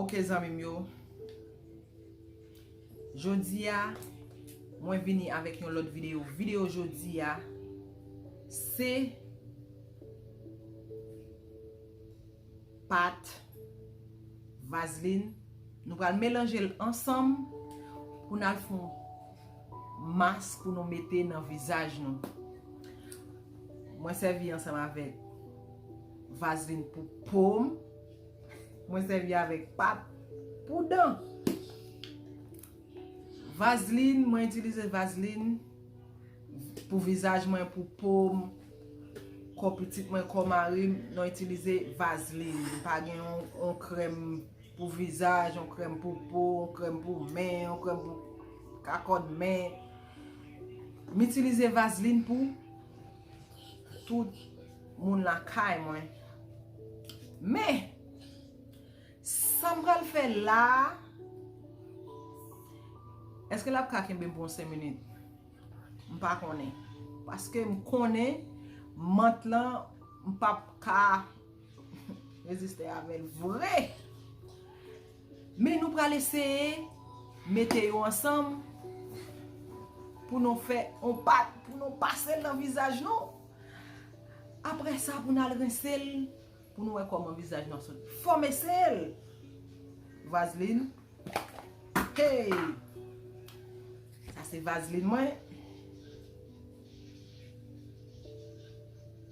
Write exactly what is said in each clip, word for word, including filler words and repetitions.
Ok, zanmi m yo. Jodi a, mwen vini avèk yon lòt videyo. Videyo jodi a, se pat, vazlin. Nou pral melanje l ansanm pou n al fè yon mas pou nou mete nan vizaj nou. Mwen sèvi ansanm avèk vazlin pou po m. Mwen sèvi avèk pat pou dan. Vazlin, mwen itilize vazlin pou vizaj mwen, pou po m, kò pitit mwen, kò mari m, nou itilize vazlin. M pa gen yon, yon krèm pou vizaj, yon krèm pou po, yon krèm pou men, yon krèm pou kakòt men. M itilize vazlin pou tout moun lakay mwen. Men, sa m pral fè la a, èske l ap ka kenbe m pou yon senk minit? M pa konnen. Paske m konnen mant lan, m p ap ka reziste avè l vre. Men nou pral eseye mete yo ansanm pou nou fè yon pat, pou nou pase l nan vizaj nou. Apre sa, pou n al rense l, pou nou wè kòman vizaj nou ap soti. Fò m eseye l. Vazlin. Hey! Sa se vazlin mwen.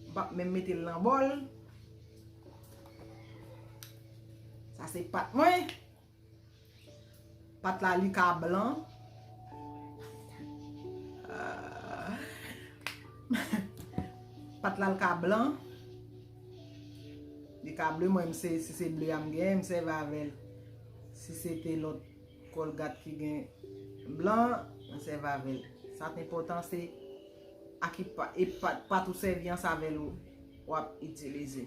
M p ap menm mete l nan bòl. Sa se pat mwen. Pat la, li ka blan. Ah. Pat la, li ka blan. Li ka ble, mwen, m se, si se ble a m gen, m sèvi avè l. Si se te lòt kòlgat ki gen blan, m sèvi avè l. Sa k enpòtan, se a ki pa, e pat, pat ou sèvi an, se avè l ou, w ap itilize.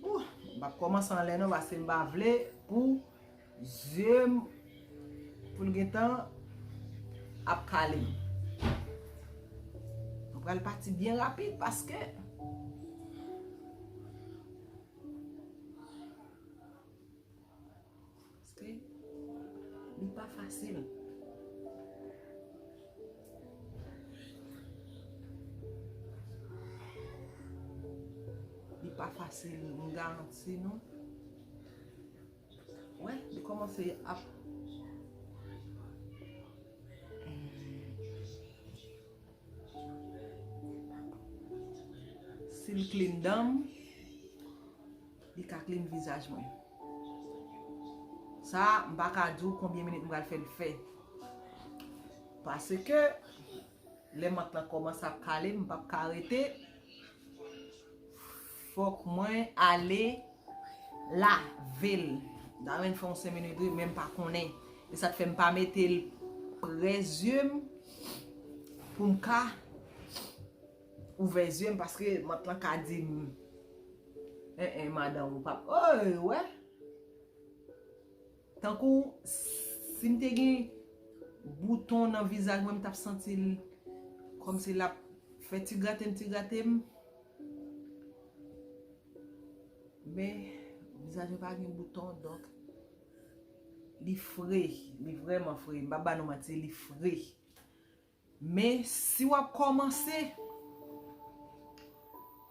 Ouh, m p ap kòmanse anlè non, paske m pa vle pou zye m, pou l gentan ap kale m. Nou pral pati byen rapid paske, paske li pa fasil. Li pa fasil, m garanti nou. Wè, li kòmanse ap. Si l clean dan m, li ka clean vizaj mwen. Sa, m pa ka di w konbyen minit m pral fè l fè. Paske, lè mant lan kòmanse ap kale m, m p ap ka rete. Fòk mwen ale lave l. M ta renmen fè yon senk minit wi, men m pa konnen. E sa k fè m pa mete l pre zye m pou m ka ouvè zye m, paske mant lan ka di m, en, en, madanm, ou p ap, oh, wè. Tankou si m te gen bouton nan vizaj mwen, m t ap santi l kòmsi l ap fè ti grate m, ti grate m. Men, vizaj mwen pa gen bouton, donk, li fre, li vrèman fre. M p ap ba nou manti, li fre. Men, si w ap kòmanse,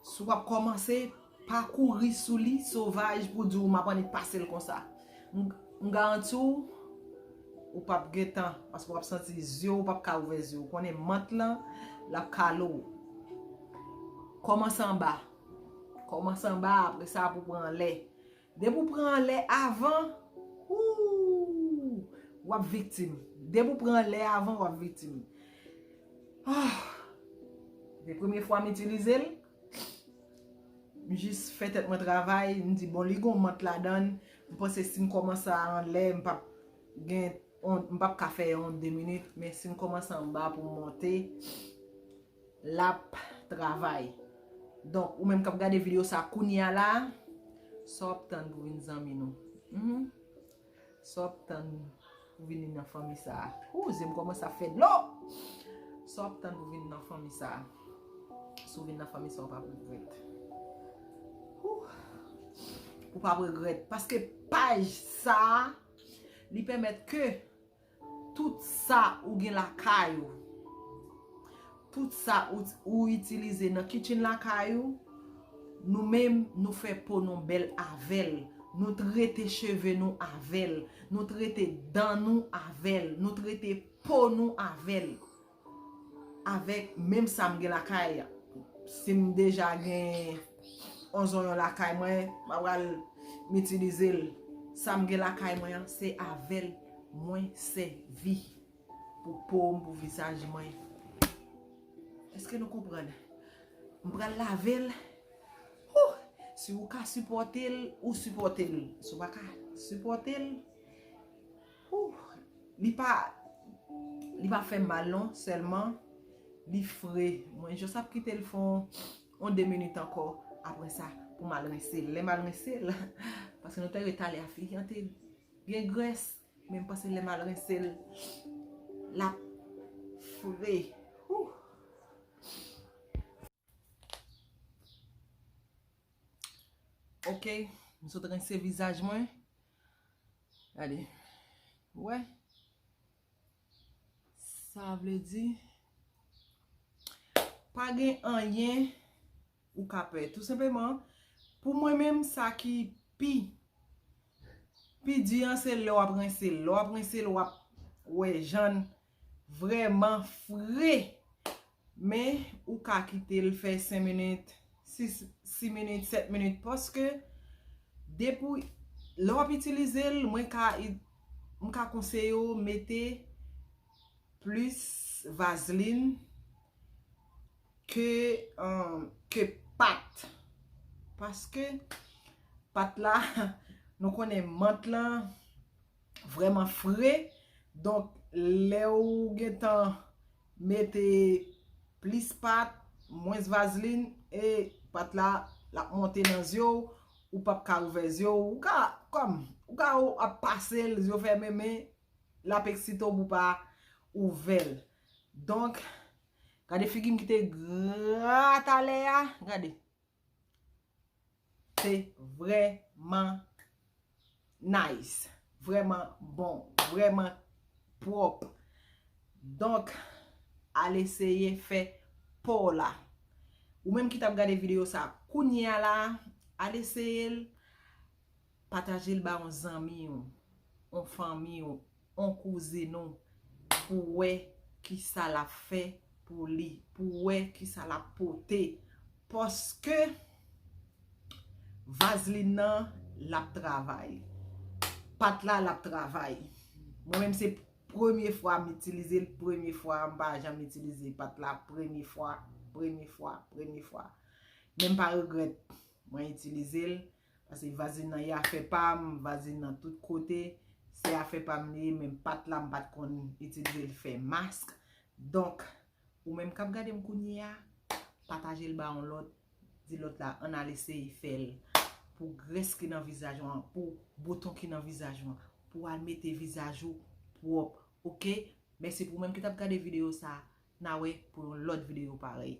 si w ap kòmanse, pa kouri sou li sovaj pou di w m ap annik pase l konsa. M, m garanti w, ou p ap gen tan, paske w ap santi zye w, ou p ap ka ouvè zye w. Ou konnen mant lan, l ap kale w. Kòmanse anba. Kòmanse anba, apre sa, pou pran anlè. Depi w pran anlè avan, ooh, w ap viktim. Depi w pran anlè avan, w ap viktim. Ah, se premye fwa m itilize l. M jis fè tèt mwen travay, m di, bon, li gon mant ladan l. M panse si m kòmanse anlè, m p ap gen, m p ap ka fè yon de minit, men si m kòmanse anba pou m monte, l ap travay. Donk, ou menm k ap gade videyo sa kounye a la, sa w ap tann pou vin zanmi nou? Mhm. Sa w ap tann pou vin nan fanmi sa? Ooh, zye m kòmanse ap fè dlo. Sa w ap tann pou vin nan fanmi sa? Si w vin nan fanmi sa, w p ap regrèt. Ooh. Ou p ap regrèt. Paske paj sa a, li pèmèt ke tout sa ou gen lakay ou, tout sa ou, ou itilize nan kitchen lakay ou, nou menm, nou fè po nou bèl avè l. Nou trete cheve nou avè l. Nou trete dan nou avè l. Nou trete po nou avè l. Avèk menm sa m gen lakay. Si m deja gen yon zonyon lakay mwen, m ap pral m itilize l. Sa m gen lakay mwen an, se avè l mwen sèvi pou po m, pou vizaj mwen. Èske nou konprann? M pral lave l. Hoo! Si ou ka sipòte l, ou sipòte l. Si ou pa ka sipòte l, hoo! Li pa, li pa fè mal non, sèlman li fre. Mwen just ap kite l fè yon, yon de minit ankò apre sa pou m al rense l. Lè m al rense l, paske nou te wè talè a figi an te gen grès, men m panse lè m al rense l, l ap fre. Hoo! Ok, m sot rense vizaj mwen. Gade. Ou wè? Sa vle di, pa gen anyen ou ka pè. Tou senpleman, pou mwen menm, sa ki pi, pi di an, se lè w ap rense l. Lè w ap rense l, w ap wè jan l vrèman fre. Men, ou ka kite l fè senk minit, sis, sis minit, sèt minit, paske depi lè w ap itilize l, mwen ka, i- m ka konseye w mete plis vazlin ke, um, ke pat. Paske pat la, nou konnen mant lan vrèman fre. Donk, lè ou gentan mete plis pat, mwens vazlin, e pat la, l ap monte nan zye w, ou p ap ka ouvè zye w. Ou ka, kòm, ou ka ap pase l, zye w fèmen, men l ap eksite w pou w pa ouvè l. Donk, gade figi m ki te gra talè a, gade. Se vrèman nice, vrèman bon, vrèman pwòp. Donk, al eseye fè pa w la. Ou menm ki t ap gade videyo sa kounye a la, al eseye l, pataje l ba yon zanmi w, yon fanmi w, yon kouzin w, pou wè kisa l ap fè pou li, pou wè kisa l ap pote. Paske vazlin nan, l ap travay. Pat la, l ap travay. Mwen menm, se premye fwa m itilize l, premye fwa, m pa janm itilize pat la, premye fwa, premye fwa, premye fwa. Men m pa regrèt mwen itilize l, paske vazlin nan, e afè pa m, vazlin nan tout kote, se afè pa m li ye, men pat la, m pa t konn itilize l fè mask. Donk, ou menm k ap gade m kounye a, pataje l ba yon lòt, di lòt la, ann al eseye fè l. Pou grès ki nan vizaj ou an, pou bouton ki nan vizaj ou an, pou al mete vizaj ou pwòp, oke? Mèsi pou ou menm ki t ap gade videyo sa, n a wè pou yon lòt videyo parèy.